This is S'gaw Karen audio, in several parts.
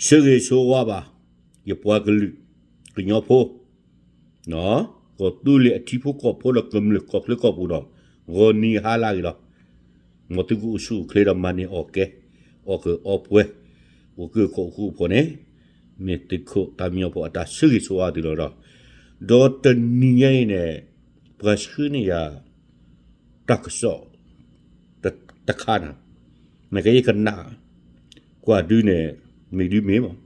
ဆၢဂ့ၤဆိဝါဘၣ် ယပှၤကလုာ် ကညီဖိ ကီၢ်သူလ့ၤအထံဖိကီၢ်ဖိဒီးကမျၢၢ်ကီၢ်ချၢကီၢ်ပူၤဒီး ဂီၤနံၤဟါလၢအဂ့ၤလီၤ. မ်သုကအိၣ်ဆူၣ်အိၣ်ချ့ဒီးမၤန့ၢ်အီၣ်ကဲ အီၣ်ကၢအီပှဲၤ အိၣ်ကၢခိၣ်ဃူဖိန့ၣ် မ့ၢ်သုးခိၣ်သးမံညီဖိအတၢ်ဆၢဂ့ၤဆိဝါသုလီၤဒီး ဒီးတနံၤညါအံၤန့ၣ် ပှၤဆှၢန့ၢ်ယၤ တၢ်ကစီၣ် တခါန့ၣ် နကယဲၢ်ကနၣ် ကွၢ်ဒုန့ၣ် မ့ၢ်ဒုမ့ၢ်မး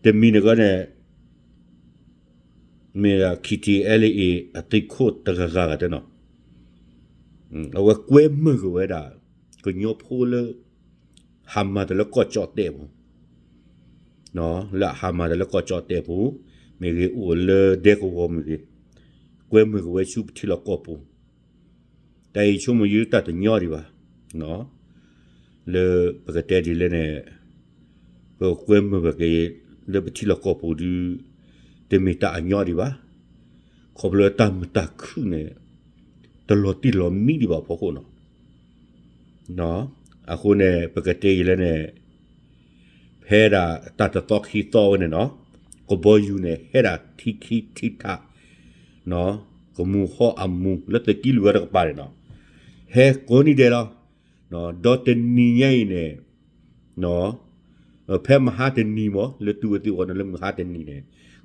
တမံၤန့ၣ်ကီန့ၣ် မ့ၢ်ဒၣ် KTLA အသုးခိၣ်တဂၤဂၤဂၤတဲနီၤ အဝဲကွဲမုာ်က့ၤဝဲဒၣ် ကညီဖိလၢ ဟးမၤတၢ်လၢကီၢ်ကၠီၣ်တဲာ်ပူၤ လၢအဟးမၤတၢ်လၢကီၢ်ကၠီၣ်တဲာ်ပူၤ မ့ၢ်ဂ့ၤ အိၣ်လၢဒဲကဝီၤမ့ၢ်ဂ့ၤ ကွဲမုာ်က့ၤဝဲဆူပထံလီၢ်ကီၢ်ပူၤ တၢ်အံၤဆိကမိၣ်ယုတၢ်တညီဒံးဘၣ် လၢပကတဲဒ်လဲၣ်န့ၣ် ပကွဲမုာ်ဘၣ်က့ၤ လၢပထံလီၢ်ကီၢ်ပူၤဒု တမ့ၢ်တၢ်အညီဒံးဘၣ် ခီဖျိတၢ်မုာ်တၢ်ခုၣ်န့ၣ် တလီၤတံၢ်လီၤမံဒံးဘၣ်ဖီခိၣ်နီၤ အဃိန့ၣ် ပကတဲယံၤလဲၣ်န့ၣ် ဖဲဒၣ်တၢ်တသီခံသီဝဲန့ၣ်နီၤ ကဘီယူၤန့ၣ် ဟဲဒၣ်ထံခံထံထး ကမူၤဟီၣ်အမူၤ လၢသုးက့လွံၢ်ဝဲတကပၤန့ၣ်နီၤ ဟဲကိးနံၤဒဲးလီၤ ဒီးတနံၤညါအံၤန့ၣ် ဖဲမဟါတနံၤမး လၢသုဝဲသုအီၤန့ၣ် လၢမုၢ်ဟါတနံၤန့ၣ်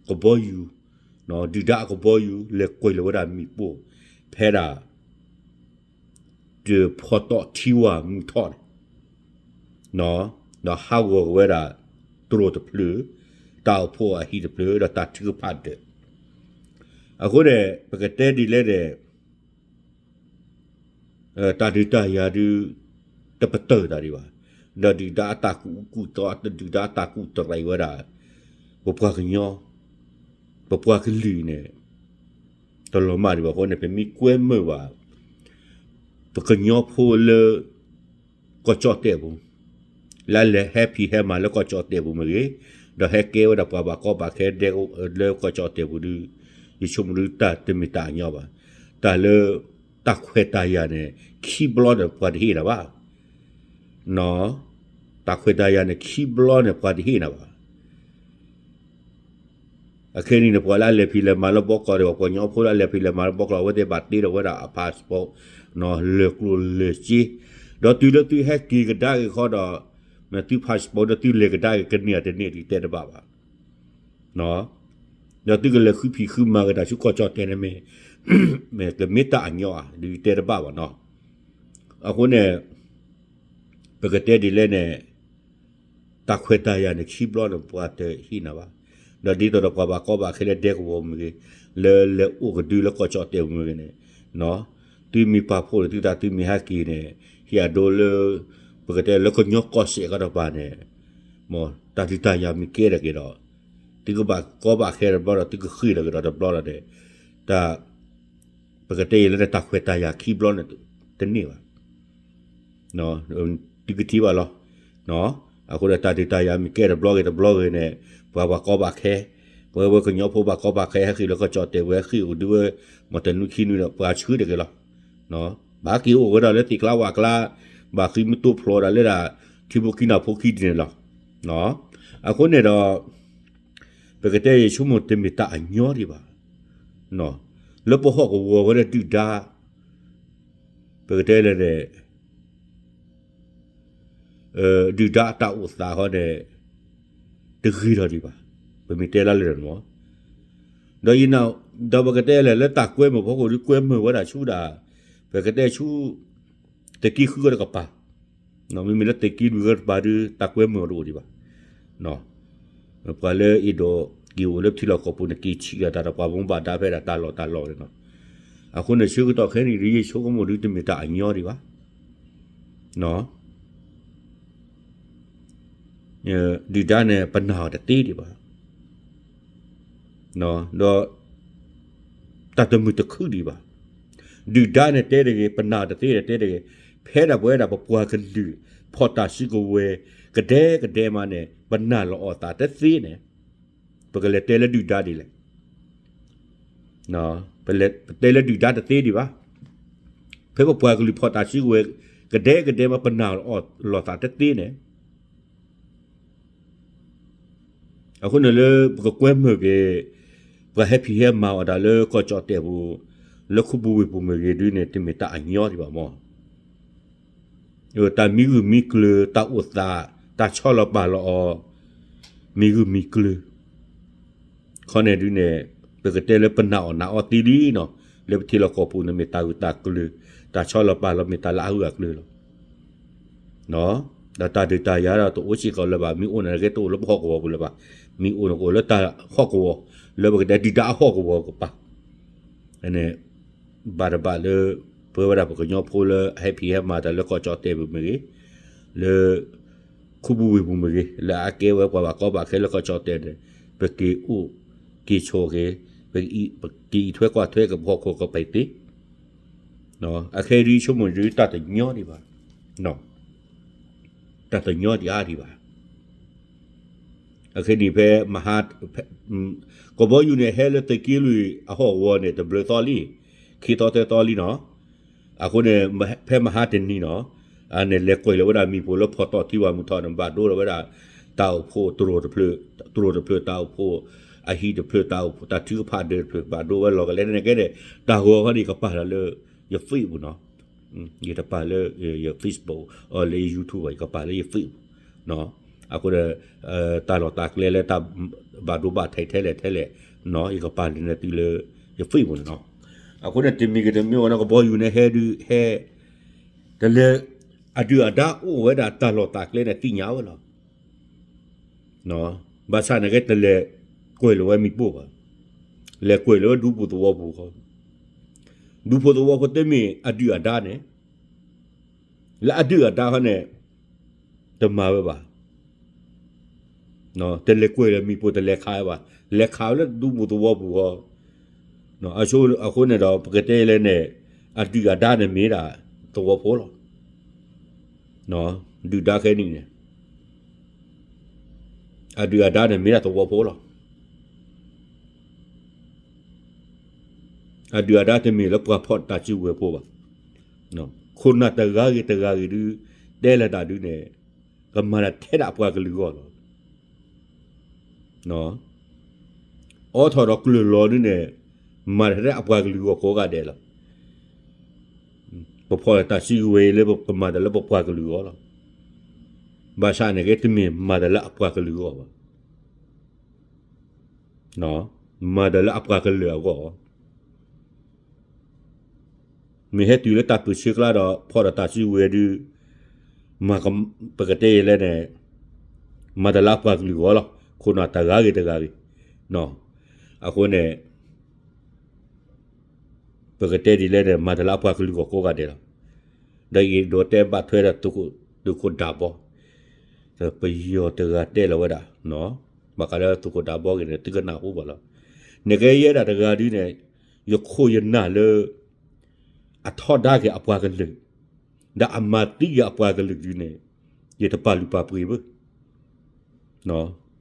ကဘီယူၤ ဒုၣ်ဒါအကဘီယူၤ လဲၤကွံာ်လီၤဝဲဒၣ်မ့ၣ်ပိၢ် ဖဲဒၣ် တဖီတီၣ်ထံဝါမုၢ်ထီၣ်န့ၣ် ဒီးဟးဂီၤက့ၤဝဲဒၣ် တြိာ်တဖျၢၣ် တၢ်အိၣ်ဖှိၣ်အဟံၣ်တဖျၢၣ် ဒီးတၢ်ထုကဖၣ်ဒၢး အဃိန့ၣ် ပကတဲဒ်လဲၣ်န့ၣ် တၢ်ဒုးတၢ်ယၤဒု တပတုာ်တၢ်ဒံးဘၣ်, ဒီးဒုၣ်ဒါအတၢ်ကူၣ်အူကူၣ်သီ ဒုၣ်ဒါအတၢ်ကူၣ်တရံးဝဲဒၣ် ပပှၤကညီ ပပှၤကလုာ်န့ၣ် တလီၤမၢ်ဒံးဘၣ်အဃိန့ၣ် ပမ့ၢ်ကွဲမုာ်ဘၣ် ပကညီဖိလၢ ကီၢ်ကၠီၣ်တဲာ်ပူၤ လၢအလဲၤဟဲဖံးဟဲမၤလၢကီၢ်ကၠီၣ်တဲာ်ပူၤမ့ၢ်ဂ့ၤ, ဒီးဟဲကဲဝဲဒၣ်ပှၤဘၣ်ကီဘၣ်ခဲဒဲလၢကီၢ်ကၠီၣ်တဲာ်ပူၤဒု ယဆိကမိၣ်ဒုတၢ်တမ့ၢ်တၢ်အညီဘၣ်. တၢ်လၢ တၢ်ခွဲးတၢ်ယာ်န့ၣ် ခံဘျီန့ၣ်ပှၤတဟ့ၣ်နၤဘၣ်. တၢ်ခွဲးတၢ်ယာ်န့ၣ် ခံဘျီန့ၣ် ပှၤတဟ့ၣ်နၤဘၣ်. အခဲအံၤန့ၣ် ပှၤလၢအလဲၤဖံးလဲၤမၤလၢဘီကီးဒီး ပှၤကညီဖိလၢအလဲၤဖံးလဲၤမၤလၢဘီကီး အဝဲသ့ၣ်ဘၣ်တ့ထီၣ်ဝဲဒၣ်အ passport လၢာ်ကျိၤလၢာ်စ့, ဒီးတုၤလၢသုဟဲက့ၤကဒါက့ၤခီဒီး မ့ၢ်သု passport ဒီးသုလဲၤကဒါက့ၤကန့ၢ်အတန့ၢ်ဒ်တဲတဘၣ်ဘၣ်. ဒီးသုကလဲၤဃုဖံးဃုမၤက့ၤတၢ်ဆူကီၢ်ကၠီၣ်တဲာ်န့ၣ်မ့ၢ် မ့ၢ်ကမ့ၢ်တၢ်အညီဧါ ဒ်တဲတဘၣ်ဘၣ်နီၤ. အဃိန့ၣ် ပကတဲဒ်လဲၣ်န့ၣ် တၢ်ခွဲးတၢ်ယာ်န့ၣ် ခံဘျီန့ၣ် ပှၤတဟ့ၣ်နၤဘၣ်. ဒီးဒ်သိးဒီးပှၤဘၣ်ကီဘၣ်ခဲလၢဒဲကဝီၤမ့ၢ်ဂ့ၤ, လၢလဲၤအိၣ်ကဒုလၢကီၢ်ကၠီၣ်တဲာ်မ့ၢ်ဂ့ၤန့ၣ်, သုမ့ၢ်ပာ်ဖှိၣ်ဒီးသုသးသုမ့ၢ်ဟဲက့ၤန့ၣ် ဟ့ၣ်အဒိလၢ ပကတဲလၢကညီကီၢ်စဲၣ်ကဒီးပၤန့ၣ် မ်တၢ်ဒုးတၢ်ယၤမ့ၢ်ကဲထီၣ်က့ၤဒီး သုကဘၣ်ကီဘၣ်ခဲတဘျီဒီး သုကဃ့ၢ်ထီၣ်က့ၤဒီးတဘျီဒီးန့ၣ် တၢ် ပကတဲယံာ်လၢန့ၣ် တၢ်ခွဲးတၢ်ယာ်ခံဘျီန့ၣ် တန့ၢ်ဘၣ်. သုကထံၣ်ဘၣ်လီၤ. အဃိဒီးတၢ်ဒုးတၢ်ယၤမ့ၢ်ကဲတဘျီဂ့ၤတဘျီဂ့ၤန့ၣ် ပှၤဘၣ်ကီဘၣ်ခဲ, ပဝဲပှၤကညီဖိဘၣ်ကီဘၣ်ခဲ ဟဲဃ့ၢ်လၢကီၢ်ကၠီၣ်တဲာ်ဝဲ ဟဲဃ့ၢ်အိၣ်ဒုဝဲ မ့ၢ်တနွံခံနွံဒီး ပှၤဆှၢတဂ့ၤလီၤ. ဘၣ်က့ၤအိၣ်ဝဲဒၣ်လၢသ့ၣ်ကျါဝၣ်ကျါ, ဘၣ်ဃ့ၢ်မုၢ်တိၢ်ဖျိးဒၣ်လၢဒၣ် ထံဖိကံနီၤဖိခံဒ်န့ၣ်လီၤ. အဃိန့ၣ်ဒီး ပကတဲယဆိကမိၣ်တမ့ၢ်တၢ်အညီဒံးဘၣ်. လၢပဟီၣ်ကဝီၤဝဲဒၣ်ဒုၣ်ဒါ ပကတဲလဲၣ်န့ၣ် ဒုၣ်ဒါအတၢ်အိၣ်သးဃီန့ၣ် တဂ့ၤထီၣ်ဒံးဘၣ်. ပမ့ၢ်တဲလၢလၢာ်န့ၣ်မ့ၢ် ဒီးယန ဒီးပကတဲလဲၣ် လၢတၢ်ကွဲမုာ်ဖီခိၣ်ဒုကွဲမုာ်ဝဲဒၣ်ဆူဒၣ် ပကတဲဆူ သုးက့ဃုအတကပၤ, မ့မ့ၢ်လၢသုးက့လွံၢ်အတကပၤဒု တၢ်ကွဲမုာ်အီၤတအိၣ်ဒံးဘၣ်. ပှၤလၢအ့ၣ်ဒိးက့ၤအိၣ်လၢပထံလီၢ်ကီၢ်ပူၤန့ၣ် က့ၤဆံးအတၢ်ဒီးပှၤဘၣ်မူဘၣ်ဒါဖဲဒၣ်တၢ်လီၢ်တၢ်လီၢ်န့ၣ်လီၤ. အဃိန့ၣ် ဆၢကတီၢ်ခဲအံၤဒု ယဆိကမိၣ်ဒုတမ့ၢ်တၢ်အညီဒံးဘၣ်. ဒုၣ်ဒါန့ၣ် ပနာ်အီၤတသ့ဒံးဘၣ်. ဒီး တၢ်တမုာ်တခုၣ်ဒံးဘၣ်. ဒုၣ်ဒါန့ၣ်တဲတဂ့ၤ, ပနာ်အီၤတသ့ဒီးတဲတဂ့ၤ, ဖဲဒၣ်ပဝဲဒၣ်ပပှၤကလုာ် ဖီၣ်တၢ်စုကဝဲၤ ကဒဲကဒဲမးန့ၣ် ပနာ်လီၤအီၤသးတသ့န့ၣ် ပကလဲၤတဲလၢဒုၣ်ဒါဒ်လဲၣ်. ပတဲလၢဒုၣ်ဒါတသ့ဒံးဘၣ်. ဖဲပပှၤကလုာ်ဖီၣ်တၢ်စုကဝဲၤ ကဒဲကဒဲမး ပနာ်လီၤသးတသ့န့ၣ် ပ အဃိန့ၣ်လၢပကကွဲမုာ်က့ၤ ပှၤဟဲဖံးဟဲမၤအီၣ်တၢ်လၢကီၢ်ကၠီၣ်တဲၣ်ပူၤ လၢခူပူၤဝ့ၢ်ပူၤမ့ၢ်ဂ့ၤဒုန့ၣ် တမ့ၢ်တၢ်အညီဒံးဘၣ်မၢ်. တၢ်မံဂုာ်မံကျၢၤ တၢ်အိၣ်သး တၢ်ဆီလီၤပာ်လီၤအီၤ မံဂုာ်မံကျၢၤ ခီန့ၣ်ဒုန့ၣ် ပကတဲလၢပနာ်အီၣ်နာ်အီသံလံနီၤ, လၢပထံလီၢ်ကီၢ်ပူၤန့ၣ်မ့ၢ်တၢ်ဂုာ်တၢ်ကျၢၤ, တၢ်ဆီလီၤပာ်လီၤမ့ၢ်တၢ်လၢအဂုာ်အကျၢၤလီၤ. ဒီးတၢ်ဒုးတၢ်ယၤဒီးတအိၣ်စ့ၢ်ကီးလၢၤဘၣ်, မ့ၢ်အိၣ်န့ၣ်က့တအိၣ်လၢပဟီၣ်ကဝီၤပူၤလၢၤဘၣ်, မ့ၢ်အိၣ်န့ၣ်ကအိၣ်လၢတၢ်ဟီၣ်ကဝီၤ, လၢပကတဲဒုၣ်ဒါအဟီၣ်ကဝီၤကပၤ န့ၣ် ဘၣ်တဘၣ်လၢ ပဝဲဒၣ်ပှၤကညီဖိလၢအဟဲဖံးဟဲမၤတၢ်လၢကီၢ်ကၠီၣ်တဲၣ်ပူၤမ့ၢ်ဂ့ၤ, လၢ ခူပူၤဝ့ၢ်ပူၤမ့ၢ်ဂ့ၤ, လၢအကဲဝဲပှၤဘၣ်ကီဘၣ်ခဲလၢကီၢ်ကၠီၣ်တဲၣ်န့ၣ် ပက့ၤအိၣ်က့ၤဆိးက့ၤ, ပက့ၤအံးထွဲကွၢ်ထွဲကဖီခိၣ်ကပၤသ့, အခဲအံၤဒ်ဆိကမိၣ်ဒ်တၢ်တညီဒံးဘၣ်, တၢ်တညီဒံးအါဒံးဘၣ်. အခဲအံၤန့ၣ်ဖဲ ကဘီယူၤန့ၣ်ဟဲလၢသုးက့လွံၢ်အဟီၣ်ကဝီၤန့ၣ် တဘျုးသီလံ, ခံသီသၢသီလံနီၤ. အဃိန့ၣ် ဖဲမဟါတနံၤနီၤ, အန့ၣ်လဲၤကွံာ်လီၤဝဲဒၣ်မံၤပိၢ်လၢဖီၣ်တီၢ်ထံဝၣ်မုၢ်ထီၣ်န့ၣ် ဘၣ်ဒိလီၤဝဲဒၣ် တၢ်အိၣ်ဖှိၣ်တရိၢ်တဖျၢၣ်, တရိၢ်တဖျၢၣ်တၢ်အိၣ်ဖှိၣ်, အဟံၣ်တဖျၢၣ်တၢ်အိၣ်ဖှိၣ် တၢ်ထုကဖၣ်ဒၢးတဖျၢၣ် ဘၣ်ဒိဝဲလီၤကလဲန့ၣ်ကဲန့ၣ် တၢ်ဂီၤခီန့ၣ် ယကပာ်လီၤလၢ ယ Facebook နီၤ, ယတပာ်လၢယ Facebook အီၤလၢယ YouTube ဘၣ်, ယကပာ်လၢယ Facebook နီၤ. အဃိန့ၣ် တၢ်လီၢ်တၢ်ကျဲလၢတၢ်ဘၣ်ဒိဘၣ်ထံးထဲလဲၣ်ထဲလဲၣ်နီၤ, ယကပာ်လီၤန့ၣ်သုလၢယ Facebook န့ၣ်နီၤ. အဃိန့ၣ် တမံၤဂ့ၤတမံၤဂ့ၤနီၤ ကဘီယူၤန့ၣ်ဟဲဒုးဟဲ တလဲၤ အဒုၣ်အဒါအိၣ်ဝဲဒၣ်တၢ်လီၢ်တၢ်ကျဲန့ၣ်သ့ၣ်ညါဝဲလီၤ. ဘၣ်ဆၣ်န့ၣ်ကဲတလဲၤကွံာ်လီၤဝဲမံၤပိၢ်ဘၣ်, လဲၤကွံာ်လီၤဝဲဒူပူၤသဝီပူၤဃီ, ဒူဖိသဝီဖိတမ့ၢ်အဒုၣ်အဒါန့ၣ်, လၢအဒုၣ်အဒါဃီန့ၣ် တမၤဝဲဘၣ်. တလဲၤကွံာ်လီၤမံၤပိၢ် တလဲၤခးဝဲဘၣ်, လဲၤခးဝဲလၢဒူပူၤသဝီပူၤဃီ. အဃိန့ၣ်ဒီး ပကတဲလဲၣ်န့ၣ် အဒုၣ်အဒါန့ၣ်မ့ၢ်ဒၣ်သဝီဖိလီၤ. ဒုၣ်ဒါခဲနံၣ်န့ၣ် အဒုၣ်အဒါန့ၣ်မ့ၢ်ဒၣ်သဝီဖိလီၤ. အဒုၣ်အဒါတမ့ၢ်လၢပှၤဖီၣ်တၢ်စုကဝဲၤဖိဘၣ်. ခိၣ်နၢ်တဂၤဂ့ၤတဂၤဂ့ၤဒုး တဲလၢတၢ်ဒုးန့ၣ် ကမၤတၢ်ထဲဒၣ်အပှၤကလုာ်အဂီၢ်လီၤ. အိးထီၣ်ဒီးကျၢၢ်လီၤဒုးန့ၣ် မၤတၢ်ထဲဒၣ်အပှၤကလုာ်အဂီၢ်ကိးဂၤဒဲးလီၤ. ပဖီၣ်တၢ်စုကဝဲၤလၢပကမၤတၢ်လၢပပှၤကလုာ်အဂီၢ်လီၤ. ဘၣ်ဆၣ်န့ၣ်က့ တမ့ၢ်မၤတၢ်လၢအပှၤကလုာ်အဂီၢ်ဘၣ်. မၤတၢ်လၢအပှၤကလုာ်အဂီၢ် မ့ၢ်ဟဲတုၤလၢတၢ်ပၢၢ်ဆၢကျါဒီး ဖီၣ်ဒီးတၢ်စုကဝဲၤဒုး ပကတဲယဲလဲၣ်န့ၣ် မၤတၢ်လၢအပှၤကလုာ်အဂီၢ်လီၤ. ခိၣ်နၢ်တဂၤဂ့ၤတဂၤဂ့ၤ အဃိန့ၣ် ပကတဲဒ်လဲၣ်န့ၣ် မၤတၢ်လၢအပှၤကလုာ်အဂီၢ်ကိးဂၤဒဲးလီၤ. ဒီးယအဲၣ်ဒိးတဲဘၣ်ထွဲဒီးသုးခိၣ်ဒးဘီ, ပယီၤတဂၤတဲလီၤဝဲဒၣ်, ဘၣ်ဃးလၢသုးခိၣ်ဒးဘီဂ့ၤန့ၣ် သုကနၢ်ဟူဘၣ်လီၤ. နကဲယဲဒၣ်တဂၤဒုးန့ၣ် ယခိၣ်ယနၢ်လၢ အထီဒါက့ၤအပှၤကလုာ် ဒီးအမၤသံက့ၤအပှၤကလုာ်ဒုးန့ၣ် ယတပာ်လုၢ်ပာ်ပှ့ၤဘၣ်.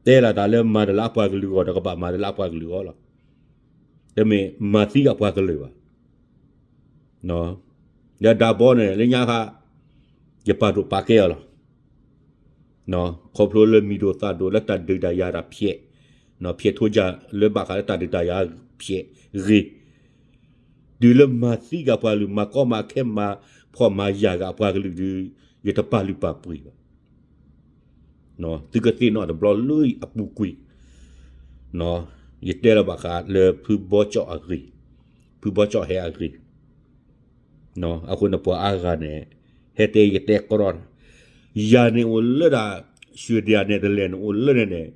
တဲလီၤတၢ်လၢမၤတၢ်လၢအပှၤကလုာ်အဂီၢ်ဒီး ကဘၣ်မၤတၢ်လၢအပှၤကလုာ်အဂီၢ်လီၤ. တမ့ၢ်မၤသံအပှၤကလုာ်ဘၣ်. ဒီးဒးဘီန့ၣ် လၢညါခါ ယပာ်ဒိၣ်ပာ်ကဲအီၤလီၤ. ခီဖျိလၢမံၤဒိၣ်သၣ်ဒိၣ်လၢတၢ်ဒုးတၢ်ယၤတၢ်ဖျဲး, ဖျဲးထီၣ်ယၤလၢဘၣ်ဃးလၢတၢ်ဒုးတၢ်ယၤဖျဲးဂ့ၤ, တုၤလၢမၤသံက့ၤအပှၤကလုာ် မၤကီမၤခဲ မၤဖှီၣ်မၤယာ်က့ၤအပှၤကလုာ်ဒုး ယတပာ်လုၢ်ပာ်ပှ့ၤဘၣ်. သုကသ့ၣ်နီၣ်တဘျီလၢအပူၤကွံာ်, ယတဲလီၤဘၣ်ဃးလၢဖုဘီကၠီၣ်အဂ့ၢ်, ဖုဘီကၠီၣ်ဟဲအဂ့ၢ်. အဃိန့ၣ်ပှၤအါဂၤန့ၣ် ဟဲတဲယတဲကြီ, ယၤန့ၣ်အိၣ်လၢဒၣ် Sweden န့ၣ် တလဲၣ်န့ၣ်အိၣ်လၢန့ၣ်န့ၣ်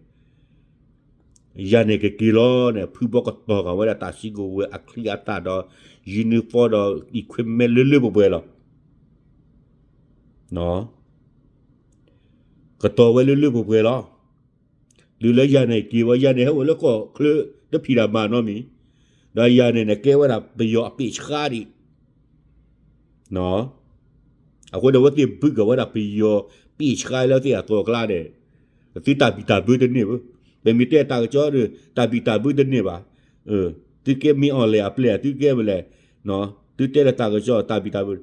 ယၤန့ၣ်ကက့ၤလီၤန့ၣ် ဖုဘီကတီၤဃာ်ဝဲဒၣ်တၢ်စုကဝဲၤအချံအသၣ်ဒီး uniform ဒီး equipment လၢလၢပှဲၤပှဲၤလီၤ. ကတီၤဝဲလၢလၢပှဲၤပှဲၤလီၤ. တုၤလၢယၤန့ၣ်က့ၤဝဲ ယၤန့ၣ်ဟဲအိၣ်လၢကီၢ်ချၢတဖံးတၢ်မၤနီတမံၤ, ဒီးယၤန့ၣ်န့ၣ်ကဲဝဲဒၣ်ပယီၤအပ့ၢ်ဆှါဒံး အဃိန့ၣ်အဝဲသ့ၣ်ဘုးက့ၤဝဲဒၣ်ပယီၤပ့ၢ်ဆှါလၢသ့ၣ်အသိးအကျါန့ၣ်, သုတၢ်ဘံၣ်တၢ်ဘၢတန့ၢ်ဘၣ်. ပမ့ၢ်တဲတၢ်ကစီၣ်ဒီး တၢ်ဘံၣ်တၢ်ဘၢတန့ၢ်ဘၣ်. သုကဲမ့ၢ်အီၣ်လဲၣ်အပျဲၢ် သုကဲမ့ၢ်လဲၣ်, သုတဲလၢတၢ်ကစီၣ်တၢ်ဘံၣ်တၢ်ဘၢ,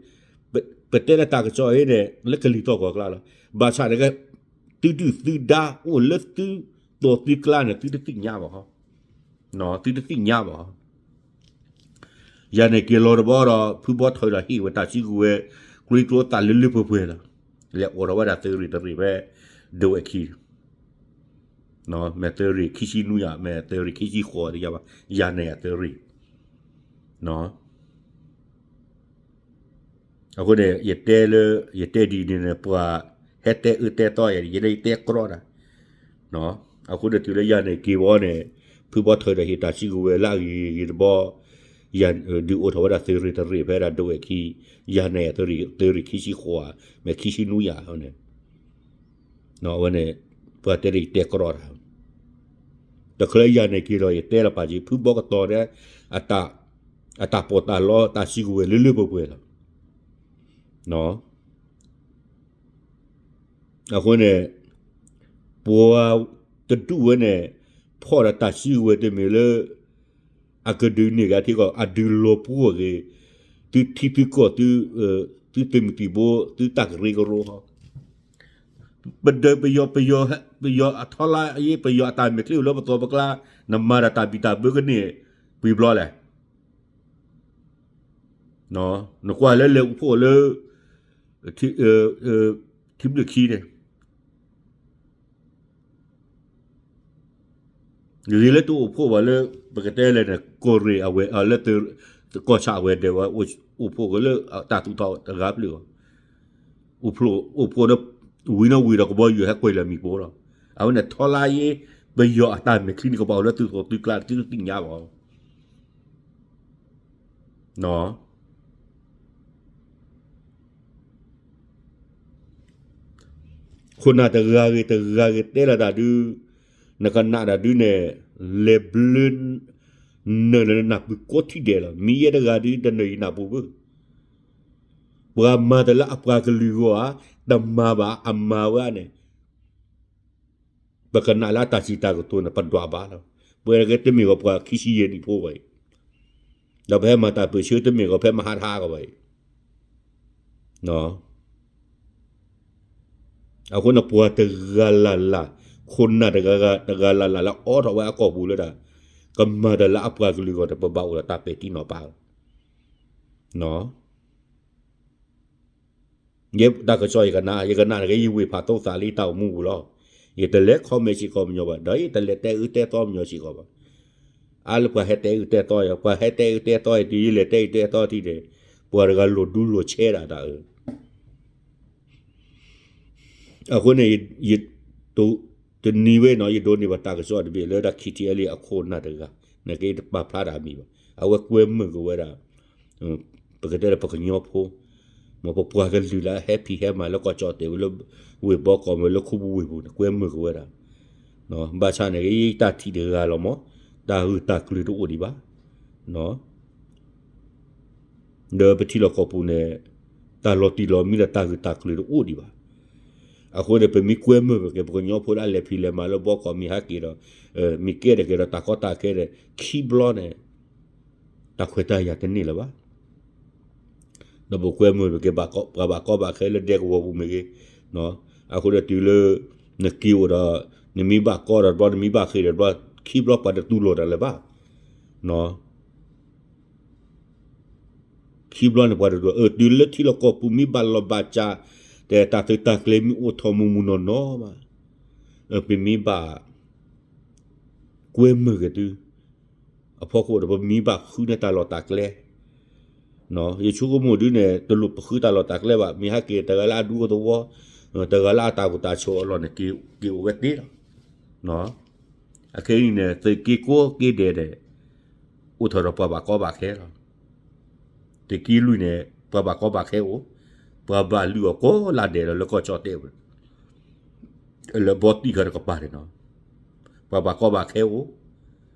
ပတဲလၢတၢ်ကစီၣ်အံၤန့ၣ် လၢကလံၤသီၣ်ကီၢ်ကျါလီၤ. ဘၣ်ဆၣ်န့ၣ်ကဲ သုဒုၣ်သုဒါအိၣ်လၢသု တၢ်လၢသုးခိၣ်သုးနၢ်လၢသုးသိးသုကျါန့ၣ် သုတသ့ၣ်ညါဘၣ်, သုတသ့ၣ်ညါဘၣ်. ယၤန့ၣ်က့ၤလီၤတဘျီဒီး ဖုဘီထၢဒီးဟ့ၣ်ဝဲတၢ်စုကဝဲၤ ကျိကျိသးလၢလၢပှဲၤပှဲၤလီၤ. လဲၤအိးထီၣ်ဝဲဒၣ်သုးရ့ၣ်တရ့ၣ်ဖဲ ဒဝဲၢ်ခံ မ့ၢ်သုးရ့ၣ်ခံဆံနွံဧါ, မ့ၢ်သုးရ့ၣ်ခံဆံဃိးတယါဘၣ်, ယၤန့ၣ်အသုးရ့ၣ်. အဃိန့ၣ် ယတဲလၢ ယတဲဒ်န့ၣ်န့ၣ် ပှၤဟဲတဲအၢတဲသီယၤ ယဲဒၣ်ယတဲကြီတၢ်. အဃိန့ၣ်တုၤလၢယၤန့ၣ်က့ၤဘီန့ၣ် ဖုဘီထၢဒီးဟ့ၣ်တၢ်စုကဝဲၤလၢအဂ့ၤဂ့ၤတဘျီ, ယၤဒုးအိၣ်ထီၣ်ဝဲဒၣ်သုးရ့ၣ်တရ့ၣ်ဖဲဒၣ်ဒဝဲၢ်ခံ, ယၤန့ၣ် သုးရ့ၣ်ခံဆံဃိးဧါ, မ့ၢ်ခံဆံနွံဧါန့ၣ် အဝဲန့ၣ် ပှၤတဲဒၣ်ယတဲကြီတၢ်, တချုးယၤန့ၣ်က့ၤဒီး ယတဲလီၤပာ်က့ၤ ဖုဘီကတီၤဒီး အတၢ်ပီးတၢ်လီတၢ်စုကဝဲၤလၢလၢပှဲၤပှဲၤလီၤ. အဃိန့ၣ် ပှၤတဒူၣ်ဝဲန့ၣ် ဖီၣ်ဒီးတၢ်စုကဝဲၤတမ့ၢ်လၢ အကဒုးန့ၢ်ဂၤထံကီၢ် အဒုးလီၤပှီၢ်ဂ့ၤ သုထံသုကီၢ် သုသုးမုၢ်သံၣ်ဘိ သုတၢ်ကရၢကရိဟီ, ပဒုးပယီၤ ပယီၤ ပယီၤအထီလါအံၤ ပယီၤအတၢ်မဲာ်ချံအိၣ်လၢပသီပကျါ, နမၤဒီးတၢ်ဘံၣ်တၢ်ဘၢကန့ၢ် ပှဲၤဘျီလဲၣ်. နကွၢ်လၢလဲၤအိၣ်ဖှိၣ်လၢ ထံဘျုးခံန့ၣ် ဂ့ၤလၢတအိၣ်ဖှိၣ်ဘၣ်လၢ ပကတဲလဲၣ်န့ၣ် ကီၢ်ရ့ၣ်အဝဲ လၢ ကီၢ်ဆၣ်အဝဲၤဒၢးဝဲ အိၣ်ဖှိၣ်က့ၤလၢတၢ်သူၣ်ထီၣ်တဂၤဖျၢၣ်အီၤ, အိၣ်ဖှိၣ် အိၣ်ဖှိၣ်ဒီး ဝံၤနီၣ်ဝံၤဒီးကဘီယူၤဟဲကွံာ်လၢမံၤပိလီၤ. အဝဲန့ၣ်ထီလါအံၤ ပယီၤအတၢ်မဲာ်ချံန့ၣ် ကဘၣ်အိၣ်လၢသုးသိးသုကျါ သုတသ့ၣ်ညါဘၣ် ခိၣ်နၢ်တဂၤဂ့ၤတဂၤဂ့ၤတဲလီၤတၢ်ဒုး, နကနၣ်တၢ်ဒုးန့ၣ် လဲၤဘျၢ နၢၤလၢနနၢ်ပူၤကိးထံၣ်ဒဲးလီၤ. မ့ၢ်ယဲတဂၤဒုး တနၢၤယနၢ်ပူၤဘၣ်. ပှၤမၤတၢ်လၢအပှၤကလုာ်ဂီၢ်ဧါ, တမၤဘၣ်အမၤဝဲန့ၣ် ပကနၣ်လၢအတၢ်စံးတၢ်ကတိၤန့ၣ် ပဒွးဘၣ်လီၤ. ပှၤကဲတမ့ၢ်ဝဲပှၤခံဆံယဲၢ်နံၣ်ဖိဘၣ်အံၤ, ဒီးပဟဲမၤတၢ်ပၢၢ်ဆၢတမ့ၢ်ကီး ဖဲမဟါတဟါကီးဘၣ်အံၤ, အဃိန့ၣ်ပှၤတဂၤလၢ်လၢ်, ခိၣ်နၢ်တဂၤဂၤ တဂၤလၢ်လၢ်လၢအအိးထီၣ်ဝဲအကီၢ်ပူၤလၢတၢ် ကမၤတၢ်လၢအပှၤကလုာ်ဂီၢ်ဒီး ပဘၣ်အိၣ်ဒီးတၢ်ပဲာ်ထံနီၤဖးလီၤ. ယဲတၢ်ကစီၣ်ယကနၣ်, ယကနၣ်တဂ့ၤ ယဝ့ၢ်ဖးသိသးလံတၢ်အိၣ်မူပူၤလီၤ. ယတလဲၤ comment စ့ၢ်ကီးပှၤကညီဘၣ်, ဒီးယတလဲၤတဲအၢတဲသီပှၤကညီစ့ၢ်ကီးဘၣ်. အါလၢပှၤဟဲတဲအၢတဲသီယၤ, ပှၤဟဲတဲအၢတဲသီယၤ တုၤယလဲၤတဲအၢတဲသီထံၣ်န့ၣ်, ပှၤတဂၤလိၣ်ဒူလိၣ်ဆဲးဒၣ်တၢ်အၢ အဃိန့ၣ် ယ တနံၤဝဲနီၤ ယဒိးန့ၢ်ဘၣ်တၢ်ကစီၣ်တဘ့ၣ်လၢဒၣ် ခံထံအဲလ့ အခိၣ်နၢ်တဂၤ, နက့တပာ်ဖျါတၢ်အမံၤဘၣ်. အဝဲကွဲမုာ်က့ၤဝဲဒၣ် ပကတဲလၢပကညီဖိ, မ်ပပှၤကလုာ်လၢအဟဲဖံးဟဲမၤလၢကီၢ်ကၠီၣ်တဲာ်ဝဲလၢ ဝ့ၢ်ဘီကီၢ်မ့ၢ်လၢခူပူၤဝ့ၢ်ပူၤန့ၣ် ကွဲမုာ်က့ၤဝဲဒၣ်. ဘၣ်ဆၣ်န့ၣ်ဂ့ၤ တၢ်ထံၣ်တဂၤလီၤမး, တၢ်ဂုာ်တၢ်ကျုၤတအိၣ်ဒံးဘၣ်. ဒီးပထံလီၢ်ကီၢ်ပူၤန့ၣ် တၢ်လီၤတံၢ်လီၤမံဒီးတၢ်ဂုာ်တၢ်ကျုၤတအိၣ်ဒံးဘၣ်. အဃိန့ၣ် ပမ့ၢ်ကွဲမုာ်ဘၣ်က့ၤ ပကညီဖိလၢအလဲၤဖံးလဲၤမၤလၢဘီကီၢ်မ့ၢ်ဟဲက့ၤဒီး မ့ၢ်ကဲထီၣ်က့ၤဒီးတၢ်ကီတၢ်ခဲန့ၣ် ခံဘျီန့ၣ် တၢ်ခွဲးတၢ်ယာ်တန့ၢ်လၢၤဘၣ်. ဒီးပကွဲမုာ်ဘၣ်က့ၤ ပှၤဘၣ်ကီဘၣ်ခဲလၢဒဲကဝီၤပူၤမ့ၢ်ဂ့ၤ, အဃိဒီးတုၤလၢ နက့ၤအိၣ်ဒီး နမ့ၢ်ဘၣ်ကီဒီးတဘျီ နမ့ၢ်ဘၣ်ဃ့ၢ်ဒီးတဘျီ ခံဘျီပှၤတတူၢ်လိာ်တၢ်လၢၤဘၣ်. ခံဘျီန့ၣ်ပှၤတတူၢ်လိာ် အတုၤလၢထံလီၢ်ကီၢ်ပူၤမ့ၢ်ဘၣ်လီၤဘၣ်စး တဲတၢ်သုးတၢ်ကျဲၤမ့ၢ်အိၣ်ထီၣ်မူးမူးနီၢ်နီၢ်မး, ပမ့ၢ်ဘၣ် ကွဲမုာ်က့ၤသု အဖီခိၣ်ဒီး ပမ့ၢ်ဘၣ်ဃုန့ၢ်တၢ်လီၢ်တၢ်ကျဲ, ယဆိကမိၣ်ဒုးန့ၣ် တလိၣ်ပဃုတၢ်လီၢ်တၢ်ကျဲဘၣ်. မ့ၢ်ဟဲက့ၤတဂၤလၢအဒူသဝီ, တဂၤလၢအတၢ်အိၣ်တၢ်ဆိးအလီၢ်န့ၣ် က့ၤအိၣ်ဝဲသ့လီၤ. အခဲအံၤန့ၣ် သုးက့ကိးက့ဒဲးဒဲး အိၣ်ထီၣ်ဒီးပှၤဘၣ်ကီဘၣ်ခဲလီၤ. သုးက့လွံၢ်န့ၣ် ပှၤဘၣ်ကီဘၣ်ခဲအိၣ်, ပှၤဘၣ်လုၢ်အီၣ်ကိးလါဒဲးလီၤလၢကီၢ်ကၠီၣ်တဲာ်ဝဲ လၢဘီတံၢ်ခီတကပၤန့ၣ်နီၤ, ပှၤဘၣ်ကီဘၣ်ခဲအိၣ်,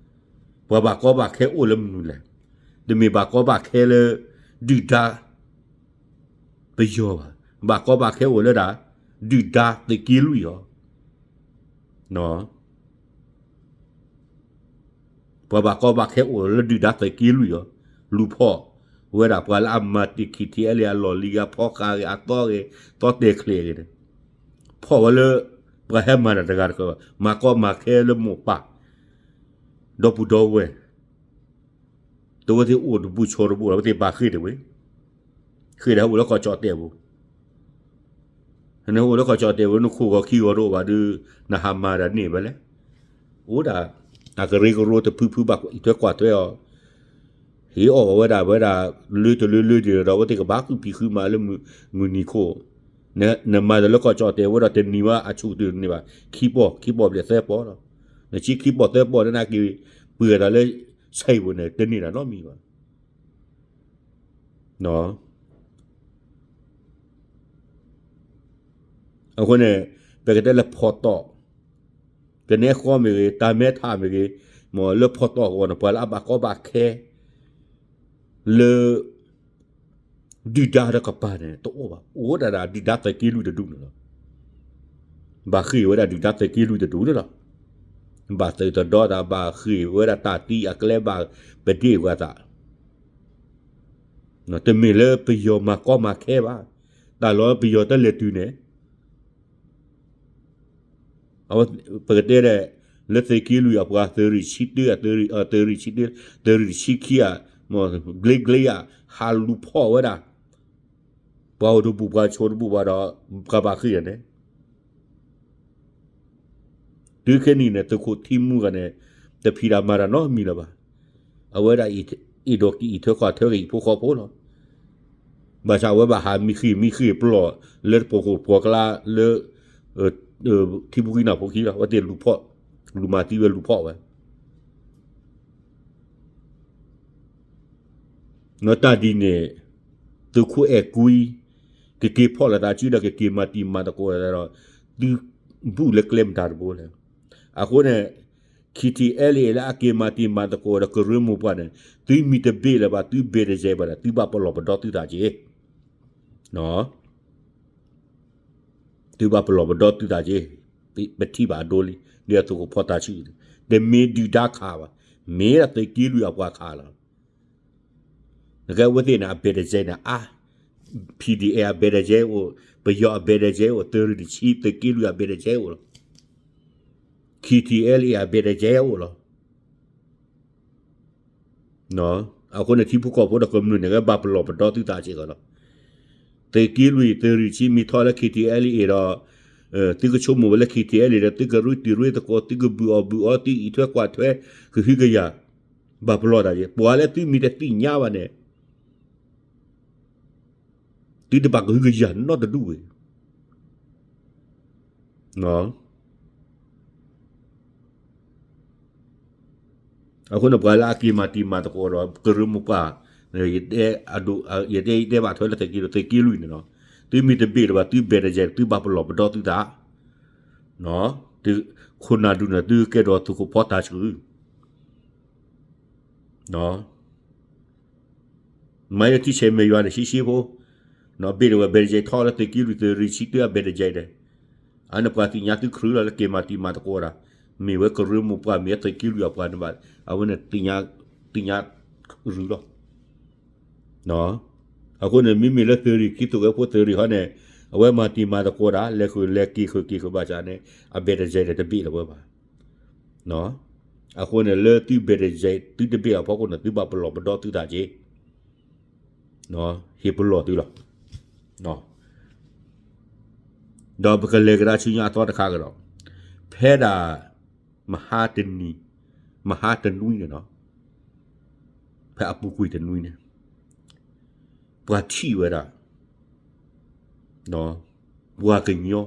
ပှၤဘၣ်ကီဘၣ်ခဲအိၣ်လၢမနုၤလဲၣ်. တမ့ၢ်ဘၣ်ကီဘၣ်ခဲလၢ ဒုၣ်ဒါ ပယီၤဘၣ်, ဘၣ်ကီဘၣ်ခဲအိၣ်လၢဒၣ် ဒုၣ်ဒါသုးက့လွံၢ်အီၤ ပှၤဘၣ်ကီဘၣ်ခဲအိၣ်လၢဒုၣ်ဒါသုးက့လွံၢ်အီၤ, လူၤဖီၣ်ဝဲဒၣ်ပှၤလၢအမၤတ့ၢ်ခံထံအဲလ့ၣ်အလီၢ်လံၤဂ့ၤ အဖီဃာ်ဂ့ၤ အသီဂ့ၤ သီတဲာ်ချဲးဂ့ၤန့ၣ်, ဖီၣ်ဝဲလၢ ပှၤဟဲမၤတၢ်တဂၤတဃၢၤဘၣ်, မၤကီမၤခဲလၢမိၢ်ပၢ်, ဒီပုၢ်ဒီဝဲၢ်, တဝဲသ့ၣ်အိၣ်တဘူးဆိးတဘူးလီၤ, အဝဲသ့ၣ်ဘၣ်ဃ့ၢ်တဝဲ, ဃ့ၢ်ဒီးဟဲအိၣ်လၢကီၢ်ကၠီၣ်တဲၣ်ပူၤ, နအိၣ်လၢကီၢ်ကၠီၣ်တဲၣ်ပူၤ နခိၣ်ဂီၤခံဂီၤတအိၣ်ဘၣ်ဒီး နဟးမၤတၢ်န့ၣ်ဝဲလဲၣ်, အိၣ်ဒၣ်, အကရၢကရိတဖုဖုဘၣ်အံးထွဲကွၢ်ထွဲအီၤ ဟ့ၣ်အီၣ်ဝဲဒၣ်ဝဲဒၣ် လၢတလၢလၢဒံးဒီး အဝဲသ့ၣ်ကဘၣ်ဃုဖံးဃုမၤလၢမုၢ်နံၤခိၣ်, နမၤတၢ်လၢကီၢ်ကၠီၣ်တဲၣ်ဝဲဒီးတနံၤဝဲအဆူၣ်တန့ၢ်ဘၣ်, ခံပီၢ် ခံပီၢ်ဘျဲၣ်သၢပီၢ်လီၤ, နဆံခံပီၢ်သၢပီၢ်လၢနက့ၤပှဲၤတၢ်လၢ ဆဲးပူၤန့ၣ် တန့ၢ်တၢ်နီတမံၤဘၣ်. အဃိန့ၣ် ပကတဲလၢဖီတီၣ်, ကနဲဃီမ့ၢ်ဂ့ၤ, တၢ်မဲထးမ့ၢ်ဂ့ၤ, မ်လၢဖီတီၣ်အဂီၢ်န့ၣ် ပှၤလၢအဘၣ်ကီဘၣ်ခဲ လၢ ဒုၣ်ဒါတကပၤန့ၣ် တအိၣ်ဘၣ်, အိၣ်ဒၣ်ဒၣ်ဒုၣ်ဒါသုးက့လွံၢ်တဒူၣ်န့ၣ်လီၤ. ဘၣ်ဃ့ၢ်ဝဲဒၣ်ဒုၣ်ဒါသုးက့လွံၢ်တဒူၣ်န့ၣ်လီၤ. ဘၣ်သုးတဒီတၢ်, ဘၣ်ဃ့ၢ်ဝဲဒၣ်တၢ်သံအကျဲ, ဘၣ်ပဒ့ၣ်ပှၤသး, တမ့ၢ်လၢပယီၤမၤကီမၤခဲဘၣ်, တၢ်လီၤပယီၤတလဲၤတုၤန့ၣ် အဝဲ ပကတဲဒၣ် လၢသုးက့လွံၢ်အပှၤ သုးရ့ၣ်ဆံတၢ, သုးရ့ၣ်ဆံတၢ, သုးရ့ၣ်တဆံခံဧါ, ဂ့ၤဂ့ၤဧါ, ဟးလူၤဖီၣ်ဝဲဒၣ် ပှၤအိၣ်တဘူး ပှၤဆိးတဘူးဘၣ်ဒီး ပှၤဘၣ်ဃ့ၢ်န့ၣ် တုၤခဲနံၣ်န့ၣ် သုးခိၣ်ထံမူဂၤန့ၣ် တဖံးတၢ်မၤတၢ်နီတမံၤလၢၤဘၣ်. အဝဲဒၣ်အံးဒီးကအံးထွဲကွၢ်ထွဲက့ၤအဖိဃီဖိလီၤ. ဘၣ်ဆၣ်အဝဲဘၣ်ဟးမံဃ့ၢ်မံဃ့ၢ်ပျီၢ်လၢတပှိၤခိၣ်ပှီၤကျါလၢ ထံဖိကံနီၤဖိခံလီၤ. အဝဲသ့ၣ်လူၤဖီၣ်, လူၤမၤသံဝဲလူၤဖီၣ်ဝဲ နီၢ်တၢ်ဒ်န့ၣ် သုးခိၣ်အဲၣ်ကွံ ကက့ၤဖီၣ်လိာ်သးစုဒီး ကက့ၤမၤတံၤမၤသကိးဒီး သုဘူးလၢကျဲမတၤတဘိလဲၣ်. အဃိန့ၣ် ခံထံအဲလ့ၣ်လၢအက့ၤမၤတံၤမၤသကိးဒီးကရၢမိၢ်ပှၢ်န့ၣ် သုမ့ၢ်တဘ့ၣ်လၢၤဘၣ် သုဘဲၣ်တယဲၢ်ဘၣ်ဒီး သုဘၣ်ပလီၢ်ပဒီသုသးက့ၤ သုဘၣ်ပလီၢ်ပဒီသုသးက့ၤ, ပထံၣ်ဘၣ်အဒိလံ, ဒ်အသုးခိၣ်ဖီၣ်တၢ်ဆူၣ်န့ၣ် တမ့ၢ်ဒုၣ်ဒါခးဘၣ်, မ့ၢ်ဒၣ်သုးက့လွံၢ်အပှၤခးလီၤ. နကဲအဝဲသ့ၣ်န့ၣ် အဘဲၣ်တယဲၢ်န့ၣ် အါ, ဖံဒံၣ်အဲၣ် အဘဲၣ်တယဲၢ်အိၣ်, ပယီၤအဘဲၣ်တယဲၢ်အိၣ်, သုးရ့ၣ်တဆံ သုးက့လွံၢ်အဘဲၣ်တယဲၢ်အိၣ်လီၤ. ခံထံအဲလ့ၣ်အဘဲၣ်တယဲၢ်အိၣ်လီၤ. အဃိန့ၣ် ထံဖိကီၢ်ဖိဒီးကမျၢၢ်န့ၣ် ကဘၣ်ပလီၢ်ပဒီသုသးစ့ၢ်ကီးလီၤ. သုးက့လွံၢ် သုးရ့ၣ်တဆံ မ့ၢ်ထီၣ်လၢ ခံထံအဲလ့ၣ်ဒီး သုကဆိကမိၣ်ဝဲလၢ ခံထံအဲလ့ၣ်ဒီး သုကရ့တံၤရ့သကိး, သုကဘူးအီၣ်ဘူးအီ, သုအံးထွဲကွၢ်ထွဲ, ကဟုကယာ်, ဘၣ်ပလီၢ်သးက့ၤ, ပှၤလၢသုမ့ၢ်တသ့ၣ်ညါဘၣ်န့ၣ် သုတဘၣ်ကဟုကယာ်နီတဒူၣ်ဝဲ အဃိန့ၣ် ပှၤလၢအက့ၤမၤတံၤမၤသကိးဒီး ကရၢမိၢ်ပှၢ်, ယတဲ ယတဲဘၣ်ထွဲလၢသုးက့လွံၢ်န့ၣ်လီၤ. သုမ့ၢ်တဘ့ၣ်လၢၤဘၣ် သုဘဲၣ်တယဲၢ် သုဘၣ်ပလီၢ်ပဒီသုသး, သုခိၣ်နၢ်ဒူၣ်န့ၣ် သုကဲဒီးသုးခိၣ်ဖီၣ်တၢ်ဆူၣ် မ့ၢ်လၢထံဆဲးမဲာ်ယွၤန့ၣ် ရှဲရှဲဖိ, ဘ့ၣ်တဝဲဘဲၣ်တယဲၢ် ထီၣ်လၢသုးက့လွံၢ် သုးရ့ၣ်တဆံ သုအဘဲၣ်တယဲၢ်ဒီး အန့ၣ်ပှၤသ့ၣ်ညါသုခရူၣ်လီၤ လၢက့ၤမၤတံၤမၤသကိးဒၣ်, မ့ၢ်ဝဲကရၢမိၢ်ပှၢ် မ့ၢ်ဝဲသုးက့လွံၢ်အပှၤန့ၣ်ဘၣ်, အဝဲန့ၣ် သ့ၣ်ညါရူၤလီၤ. အဃိန့ၣ် မ့မ့ၢ်လၢသုးရ့ၣ်ခံ သုးက့ဖိသုးရ့ၣ်ဟီန့ၣ် အဝဲမၤတံၤမၤသကိးဒၣ် လဲၤဃုာ်လဲၤက့ၤဃုာ်က့ၤဃုာ်ဘၣ်ဆၣ်န့ၣ် အဘဲၣ်တယဲၢ်န့ၣ် တဘ့ၣ်လၢၤဝဲဘၣ်. အဃိန့ၣ် လၢသုဘဲၣ်တယဲၢ် သုတဘ့ၣ်အဖီခိၣ်န့ၣ် သုဘၣ်ပလီၢ်ပဒီသုသးက့ၤ, ဟ့ၣ်ပလီၢ်သုလီၤ. ဒီးပကလဲၤကဒါဆူညါအသီတခါကဒီး, ဖဲဒၣ် မဟါတနံၤ, မဟါတနွံန့ၣ်လီၤ, ဖဲအပူၤကွံာ်တနွံန့ၣ် ပှၤထံၣ်ဝဲဒၣ် ပှၤကညီ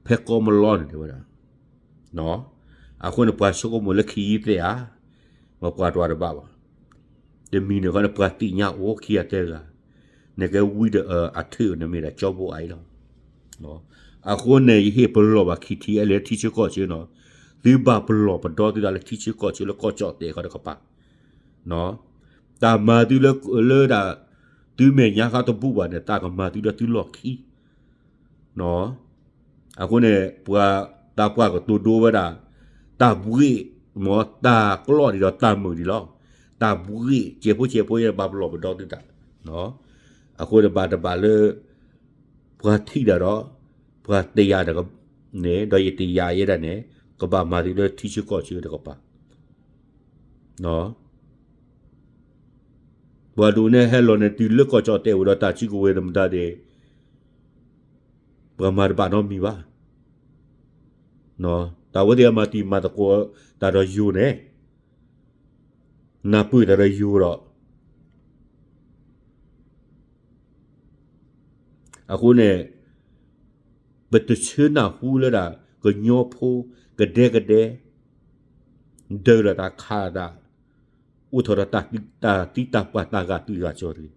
ဖဲကီမလီန့ၣ် တဲဝဲဒၣ်, အဃိန့ၣ် ပှၤဆိကမိၣ်လၢခံယံသဲးဧါ, ပှၤတွၤတဘၣ်ဘၣ်. တမံၤန့ၣ်ခီန့ၣ် ပှၤသ့ၣ်ညါအိၣ်ခံဂၤသၢဂၤ, နကဲဝံဒီးအထၢၣ်န့ၣ်မ့ၢ်ဒၣ်ကၠီဘိအံၤလီၤ. အဃိန့ၣ် ယဟ့ၣ်ပလီၢ်ဘၣ် ခံထံအဲလ့ၣ် လၢထံဆၢကီၢ်ဆၢနီၤ, သုဘၣ်ပလီၢ်ပဒီသုသးလၢထံဆၢကီၢ်ဆၢလၢကီၢ်ကၠီၣ်တဲာ်ခီတကပၤ တၢ်မၤသုလၢ လၢဒၣ် သုမဲာ်ညါဃါတဘူၣ်ဘၣ်န့ၣ် တၢ်ကမၤသုလၢသုလီၢ်ခံ, အဃိန့ၣ် ပှၤ တၢ်ပှၤကတိၤဒိဝဲဒၣ် တၢ်ဘှ့ၣ် မ်တၢ်ကျီၢ်ဒံးဒီးတၢ်မုာ်ဒံးလီၤ. တၢ်ဘှ့ၣ် ကဲဖိကဲဖိ ယဘၣ်ပလီၢ်ပဒီသုတၢ်, အဃိန့ၣ်ဘၣ်တဘၣ်လၢ ပှၤထံၣ်ဒၣ်ဒီး ပှၤတယာ်ဒီး န့ၣ် ဒီးယတယာ်ယဲဒၣ်န့ၣ် ကဘၣ်မၤသုလၢထံဆၢကီၢ်ဆၢတကပၤ, ပှၤဒိးန့ၢ်ဟဲလီၤန့ၣ်တုၤလၢကီၢ်ကၠီၣ်တဲာ်ဝဲဒီးတၢ်စုကဝဲၤသမတၤဒ့ၣ် ပှၤမၤတဘၣ်နီတမံၤဘၣ်. တၢ်ဝဲသ့ၣ်အမၤတံၤမၤသကိးတၢ်ဒီးယိၤန့ၣ် နၢ်ပၢၢ်တၢ်ဒီးယိၤဒီး အဃိန့ၣ် ပတဆၢနၢ်ဟူလၢဒၣ် ကညီဖိ ကဒဲကဒဲ ဒၢးဒီးတၢ်ခးတၢ် အိၣ်ထီၣ်ဒီးတၢ်သံတၢ်ပှၢ်တၢ်ဂာ်သွံၣ်ဂာ်စီၤတဂ့ၤ.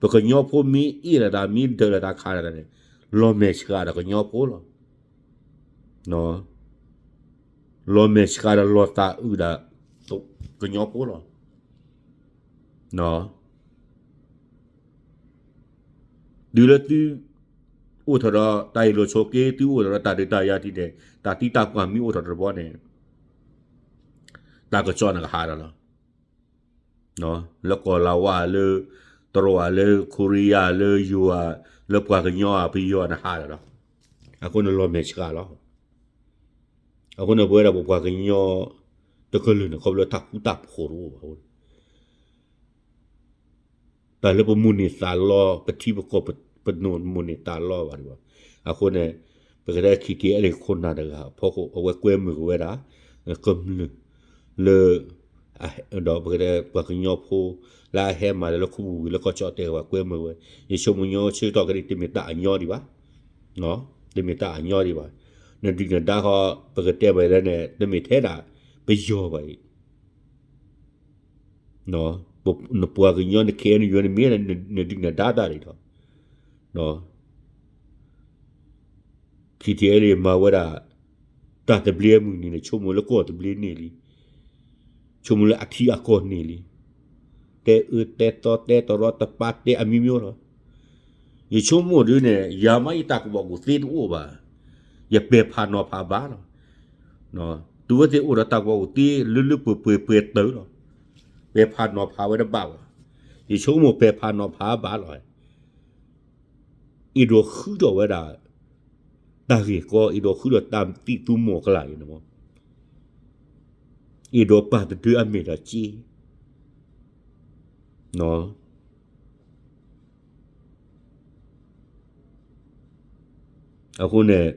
ပကညီဖိမ့ၢ်အ့ၣ်လိာ်တၢ် မ့ၢ်ဒၢးလိာ်တၢ်ခးလိာ်တၢ်န့ၣ် လီၤမဲာ်ဆှးဒီးကညီဖိလီၤ. လီၤမဲာ်ဆှးဒီးလီၤသးအုးဒၣ် ကညီဖိလီၤ. တုၤလၢသု အိၣ်ထီၣ်ဒီးတၢ်အ့ၣ်လိာ်ဆိးက့ သုအိၣ်ထီၣ်ဒီးတၢ်ဒုးတၢ်ယၤထံၣ်န့ၣ် တၢ်သံတၢ်ပှၢ်မ့ၢ်အိၣ်ထီၣ်တဘျီန့ၣ် တၢ်ကစီၣ်န့ၣ်ကဟးဒီးလီၤ. လၢကီၢ်လၤဝါ လၢတရူး လၢခိရံယါ လၢယိၤဧါ လၢပှၤကညီဧါ ပယီၤန့ၣ်ဟးဒီးလီၤ. အဃိန့ၣ်လီၤမဲာ်ဆှးလီၤ. အဃိန့ၣ်ပဝဲဒၣ်ပပှၤကညီ တကလုာ်န့ၣ် ခီဖျိလၢတၢ်ဃူတၢ်ဖိးတအိၣ်ဘၣ်အဃိန့ၣ် တၢ်လၢပမိၣ်န့ၢ်သးလီ ပထံပကီၢ် ပမိၣ်န့ၢ်သးလီဘၣ်ဒံးဘၣ်. အဃိန့ၣ် ပကတဲ ခံထံအဲလ့ၣ်ခိၣ်နၢ်တဂၤအဖီခိၣ် အဝဲကွဲမုာ်က့ၤဝဲဒၣ် ကမျၢၢ်လၢ ဒီးပကတဲပှၤကညီဖိ လၢအဟဲမၤလၢလၢခိပူၤဝံၤလၢကီၢ်ကၠီၣ်တဲာ် ပှၤကွဲမုာ်ဝဲ ယဆိကမိၣ်ညီဆၢကတီၢ်ခဲအံၤ တမ့ၢ်တၢ်အညီဒံးဘၣ်. တမ့ၢ်တၢ်အညီဒံးဘၣ်. နဒုၣ်နဒါဃီ ပကတဲဘၣ်လဲၣ်န့ၣ် တမ့ၢ်ထဲဒၣ်ပယီၤဘၣ်အံၤ နပှၤကညီ န ခဲအံၤ နယိၤ နမ့ၢ် နဒုၣ်နဒါတၢ်ဒ်ဒီး ခံထံအဲလ့ၣ်မၤဝဲဒၣ် တၢ်သဘျ့အမုၢ်နံၤန့ၣ် ဆိကမိၣ်လၢကီၢ်သဘျ့န့ၣ်လံ. ဆိကမိၣ်လၢအထံအကီၢ်န့ၣ်လံ. တဲအၢတဲသီတဲတရီတပါတဲ အမျိုးမျိုးလီၤ. ယဆိကမိၣ်ဒ်န့ၣ် ယၤမ့ၢ်ယတၢ်ကူၣ်ဘၣ်ကူၣ်သ့တအိၣ်ဘၣ်. ယပဲာ်ဖးနီၤဖးဘၣ်လီၤ. တုၤဝဲသ့ၣ်အိၣ်ဒီးတၢ်ကူၣ်ဘၣ်ကူၣ်သ့ လၢလၢပှဲၤပှဲၤပှဲၤတၢၢ်လီၤ. ပဲာ်ဖးနီၤဖးဝဲတဘၣ်ဘၣ်. ယဆိကမိၣ်ပဲာ်ဖးနီၤဖးဘၣ်လီၤ. အဲၣ်ဒိးဃုထီၣ်ဝဲဒၣ် တၢ်ဂ့ၢ်ကီ အဲၣ်ဒိးဃုထီၣ်တၢ်သံၣ်သူမီၤကလာ်အံၤန့ၣ်မး, အဲၣ်ဒိးပာ်တဒၢအမဲာ်ဒီးစ့ အဃိန့ၣ်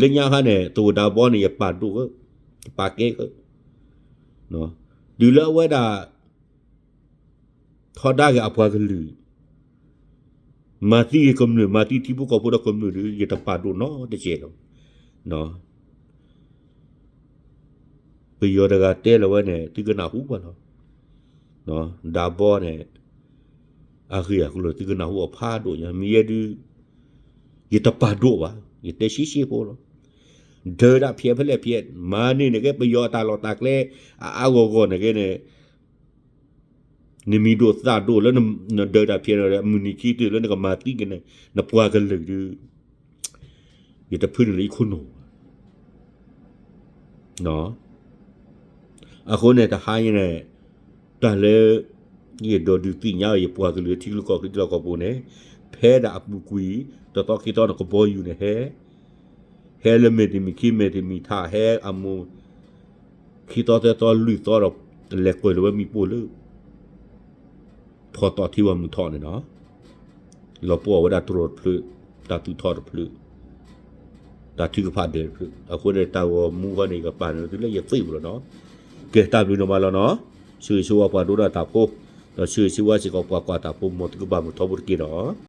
လၢညါခါန့ၣ် သဝီဒါဘီန့ၣ် ယပာ်ဒိၣ်ဧၢ, ယပာ်ကဲဧၢ, တုၤလၢအဝဲဒၣ် ထီဒါက့ၤအပှၤကလုာ်, မၤသံက့ၤကမျၢၢ် မၤသံထံဖိကီၢ်ဖိဒီးကမျၢၢ်ဒီး ယတပာ်ဒိၣ်နီတစဲးလီၤ. ပယီၤတဂၤတဲလီၤဝဲန့ၣ် သုကနၢ်ဟူဘၣ်လီၤ. ဒါဘီန့ၣ် အဂ့ၢ်အကျိၤ သုကနၢ်ဟူအီၤဖးဒိၣ်ညါ မ့ၢ်ယဲဒုး ယတပာ်ဒိၣ်ဘၣ်, ယတဲရှဲရှဲဖိလီၤ. ဒၢးဒၣ်ဖျဲးဖဲလဲၣ်ဖျဲး မၤန့ၢ်န့ၣ်ကဲ ပယီၤအတၢ်လီၢ်တၢ်ကျဲ အအါဂီၢ်ဂီၢ်န့ၣ်ကဲန့ၣ် နမံၤဒိၣ်သၣ်ဒိၣ်လၢနဒၢးတၢ်ဖျဲးန့ၣ် မုၢ်နံၤခံတုၤလၢနကမၤသံက့ၤန့ၣ် နပှၤကလုာ်ဒုး ယတဖုန့ၣ်လၢယခိၣ်နူာ်ဘၣ်. အဃိန့ၣ် တဟါညါန့ၣ် တၢ်လၢ ယအဲၣ်ဒိးဒုးသ့ၣ်ညါ ယပှၤကလုာ်ထံကလုာ်ကီၢ်ချၢထံလီၢ်ကီၢ်ပူၤန့ၣ် ဖဲဒၣ်အပူၤကွံာ် တသီခံသီန့ၣ် ကဘီယူၤန့ၣ်ဟဲ ဟဲလၢမဲာ်တမံၤခံမဲာ်တမံၤထး ဟဲအမိၢ် ခံသီသၢသီလွံၢ်သီဒီး လဲၤကွံာ်လီၤဝဲမ့ၣ်ပိၢ်လၢ ဖီၣ်သီၣ်ထံဝဲမုၢ်ထီၣ်န့ၣ်လီၤ. လီၤပှီၢ်ဝဲဒၣ်တြီတဖျၢၣ်, တၢ်သူၣ်ထီၣ်တဖျၢၣ်, တၢ်ထုကဖၣ်ဒၢးတဖျၢၣ်. အဃိန့ၣ် တၢ်ဂီၤမူဃီန့ၣ် ယကပာ်န့ၢ်သုလၢယသ့ၣ်ပူၤလီၤနီၤ. ကဲတၢ်ဘျုးနီၢ်မးလီၤနီၤ. ဆၢဂ့ၤဆၢဝါပှၤဒိကနၣ်တၢ်ဖိ, ဒီးဆၢဂ့ၤဆၢဝါစ့ၢ်ကီးပှၤကွၢ်တၢ်ဖိ မ်သုကဘၣ်မုာ်ထီဘိတက့ၢ်နီၤ.